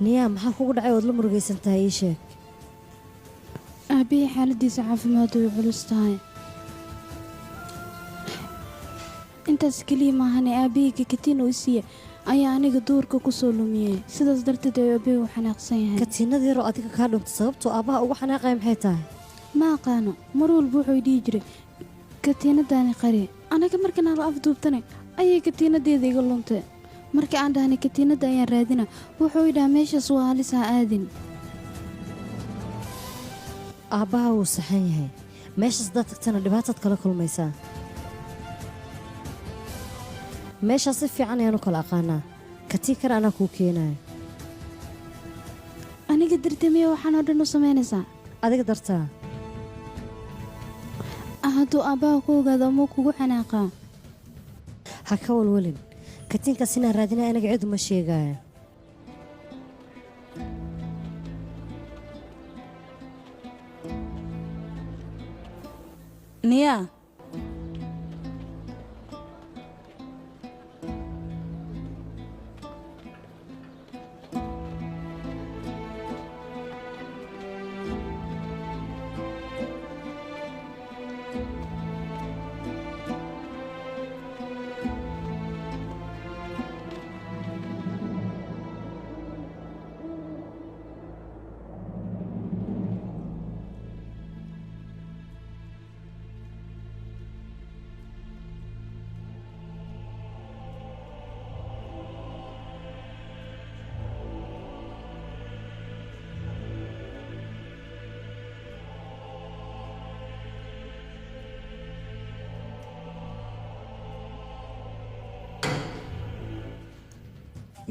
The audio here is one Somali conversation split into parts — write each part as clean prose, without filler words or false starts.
Niyaa, maxaa kugu dhacay ood la murugaysan tahay? Ii sheeg. Aabbihii xaaladiisa caafimaad way culus tahay. Intaas keliya maahane, aabbihii katiin uu siiye ayaa aniga duurka ku soo lumiyey. Sidaas darteed ayuu aabbihii u xanaaqsan yahay. Katiinada yaroo adiga kaa dhuntay, sababtuu aabbaha ugu xanaaqaya maxay tahay? Ma aqaano. Mar walba wuxuu dhihi jiray, "Katiinadaani qari." Aniga markaan hala afduubtane ayay katiinadeeda iga luntay. Markii aan dhahnay katiinadda ayaan raadina, wuxuu idhaha, "Meeshaas waa halis, ha aadin." Aabbaha wuu saxan yahay. Meeshaas haddaad tagtana dhibaataad kala kulmaysaa. Meeshaas si fiican ayaan u kala aqaanaa. Katii kale anaa kuu keenaayo. Aniga dartee miya waxaan oo dhan u samaynaysaa? Adiga dartaa. Hadduu aabbaha ku ogaado, amuu kugu xanaaqaa. Ha ka walwalin. Katiinkaas inaan raadinaya anaga cid uma sheegaayo. Niyaa.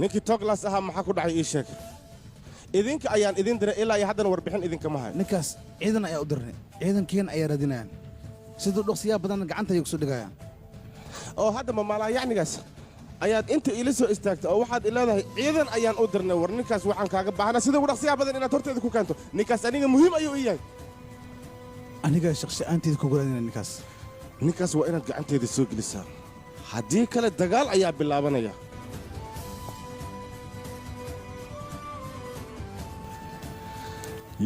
Ninkii Toglas ahaa maxaa ku dhacay? Ii sheeg. Idinka ayaan idin diray, ilaa iyo haddana warbixin idinkama hayo. Ninkaas ciidan ayaa u dirnay, ciidankiina ayaa raadinayaan. Siduu dhaqsiyaa badan gacanta ayay kusoo dhigayaan. Oo hadda ma maalaayacnigaas ayaad inta iila soo istaagtay oo waxaad ileedahay ciidan ayaan u dirnay? War ninkaas waxaan kaaga baahnaa sida ugu dhaqsiyaa badan inaad horteeda ku keento. Ninkaas aniga muhiim ayuu ii yahay. Aniga shaqsi-aanteeda kugu raadinaya ninkaas. Ninkaas waa inaad gacanteeda soo gelisaa, haddii kale dagaal ayaa bilaabanaya.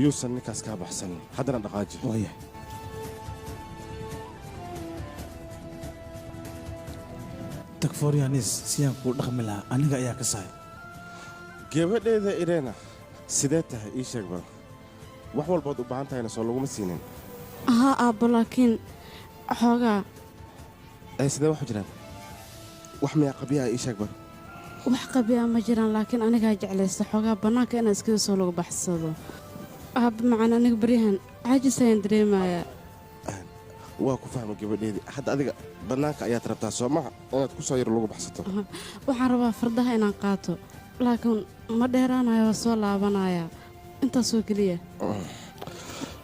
Yuusan ninkaas kaa baxsanin. Haddana dhaqaaji. Waaya, tagforyanis siyaan kuu dhaqmi lahaa aniga ayaa ka sahay. Gabadheeda Irena, sidee tahay? Ii sheeg bal, wax walbaad u baahan tahayna soo laguma siinin? Haa aabbo, laakiin xoogaa. Ee sidee waxu jiraan? Wax miyaa qabyaha? Ii sheeg bal. Wax qabiyaa ma jiraan, laakiin anigaa jeclaysta xoogaa bannaanka inaan iskaga soo lagu baxsado. Aabba macaan, aniga baryahan caajis ayaan dareemayaa. Waa ku fahma gabadheedii. Hadda adiga bannaanka ayaad rabtaa, soo maha, inaad ku soo yar lagu baxsato? Waxaan rabaa fardaha inaan qaato, laakiin ma dheeraanayo, waa soo laabanayaa, intaasoo keliya.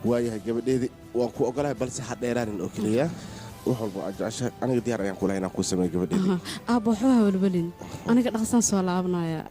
Waayahay gabadheedii, waan ku ogolahay, balse ha dheeraanin oo keliya. Wax walba aad jeceshahay aniga diyaar ayaan kulahay inaan kuu sameeyo, gabadheedii. Aabba, waxba ha welwelin, aniga dhaqsaan soo laabanayaa.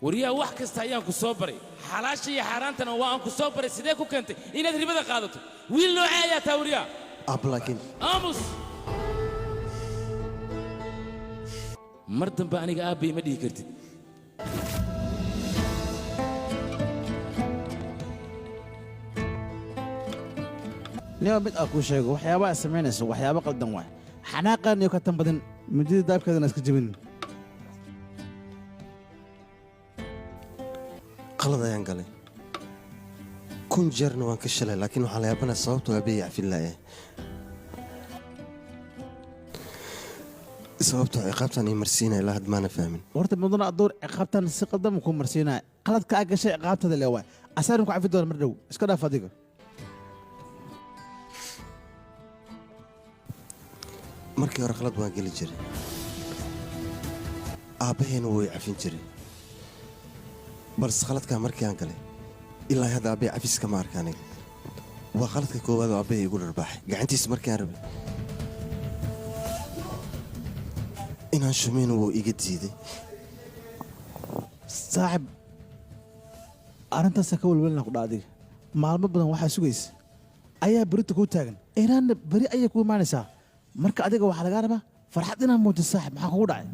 Wariyaha, wax kasta ayaan ku soo baray, xalaasha iyo xaaraantana waa aan ku soo baray. Sidee ku keentay inaad ribada qaadato? Wiil noocee ayaa taa, wariyaha? Aab, laakiin Aamus! Mar dambe aniga aabbay ma dhihi kartid. Nima, mid aa kuu sheego, waxyaabaha aad samaynayso waxyaabo qaldan waay. Xanaaqan iyo ka tan badan midida daabkeedana iska jebin. Qalad ayaan galay, 1000 jeerna waan ka shalay, laakiin waxaan la yaabanaya sababtoo aabbahay cafin laaya, sababtoo ciqaabtan ii marsiinaya ilaa had maana fahmin. Horta mudana adoor, ciqaabtan si qaldan kuu marsiinaya. Qaladka aa gashay ciqaabtada le waay. Asaarin ku cafi doona mar dhow, iska dhaaf adiga. Markii hore qalad waan geli jiray. Aabbahayna wuu i cafin jiray, balse khaladkaa markii aan galay ilaa hadda aabbahay cafis kama arka aniga. Waa khaladka koowaad oo aabbahay igu dharbaaxay gacantiisa markii aan rabay inaan shumayna wuu iga diiday. Saaxib, arrintaasa ka welwelina ku dha. Adiga maalmo badan waxaa sugaysa ayaa berita kuu taagan. Iiraanna beri ayay kuu imaanaysaa. Marka adiga waxaa lagaa rabaa farxad inaad muujiso. Saaxib, maxaa kugu dhacay?